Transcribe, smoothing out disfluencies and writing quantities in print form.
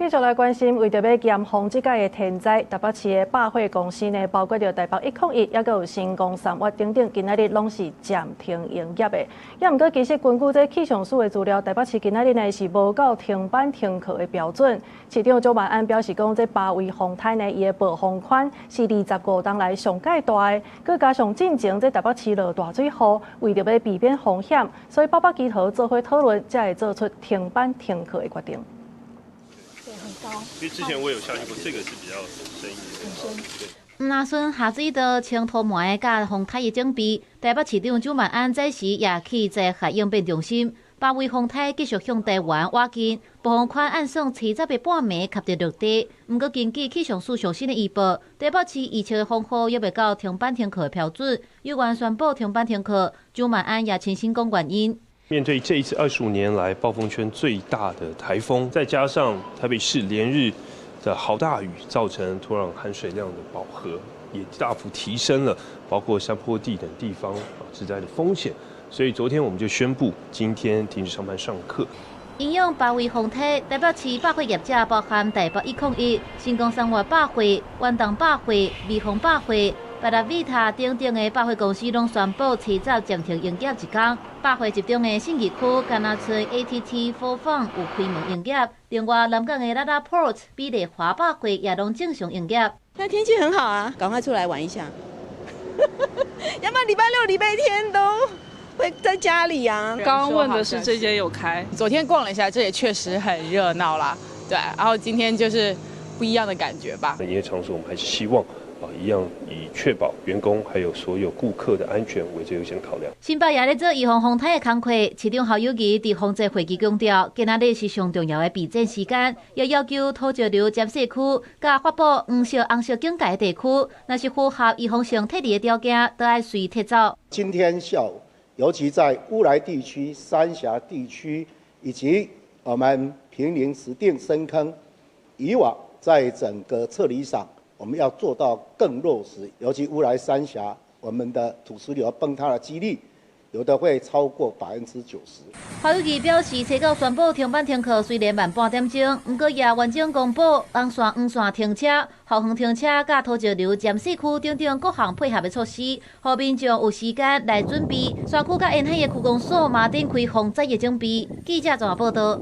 繼續來關心，為著欲嚴防這擺的天災，台北市的百貨公司呢，包括著台北101，猶閣有新光三越等等，今仔日攏是暫停營業的。猶毋過，其實根據這氣象署的資料，台北市今仔日呢是無到停班停課的標準。市長蔣萬安表示講，這八維風颱呢，伊的暴風圈是25冬來上蓋大的，閣加上進前這台北市落大水雨，為著欲避免風險，所以八百基桃做伙討論，才會做出停班停課的決定。因為之前我有下去過，這個是比較深一點。對。毋若蓀下水道清塗糜佮風颱的準備，台北市長蔣萬安早時也去災害應變中心，八維風颱繼續向台灣倚近，暴風圈按算初十的半暝及著陸地。毋過根據氣象署上新的預報，台北市預測的風雨猶未到停班停課的標準，猶原宣布停班停課。蔣萬安也親身講原因。面對這一次25年來暴風圈最大的颱風，再加上台北市連日的豪大雨，造成土壤含水量的飽和，也大幅提升了包括山坡地等地方致災的風險。所以昨天我們就宣布，今天停止上班上課。因應八維風颱，台北市百貨業者包含台北101、新光三越百貨、遠東百貨、微風百貨、百樂維他等等的百貨公司，攏宣布提早暫停營業一工。百貨集中的信義區，敢若賰 ATT 4 Fun 有開門營業，另外南港的 LaLaport、美麗華百貨也攏正常營業。現在天氣很好啊，趕快出來玩一下。要不然禮拜六、禮拜天都會在家裡啊。剛剛問的是這間有開，昨天逛了一下，這也確實很熱鬧啦。對，然後今天就是不一樣的感覺吧。營業場所我們還是希望一樣以確保員工還有所有顧客的安全為最優先考量。新北也咧做預防風颱的工課，市長侯友宜佇防災會議強調，今仔日是上重要的備戰時間，也要求土石流監視區佮發布黃色、紅色警戒的地區，若是符合預防性撤離的條件，都愛隨撤走。今天下午，尤其在烏來地區、三峽地區以及我們坪林、石碇、深坑，以往在整個撤離上，我們要做到更落實，尤其烏來三峽，我們的土石流崩塌的幾率，有的會超過90%。侯友宜表示，初九宣布停班停課，雖然慢半點鐘，毋過也完整公布紅線、黃線停車、後方停車、佮土石流監視區等等各項配合的措施，予民眾有時間來準備。山區佮沿海的區公所嘛展開防災的準備。記者綜合報道。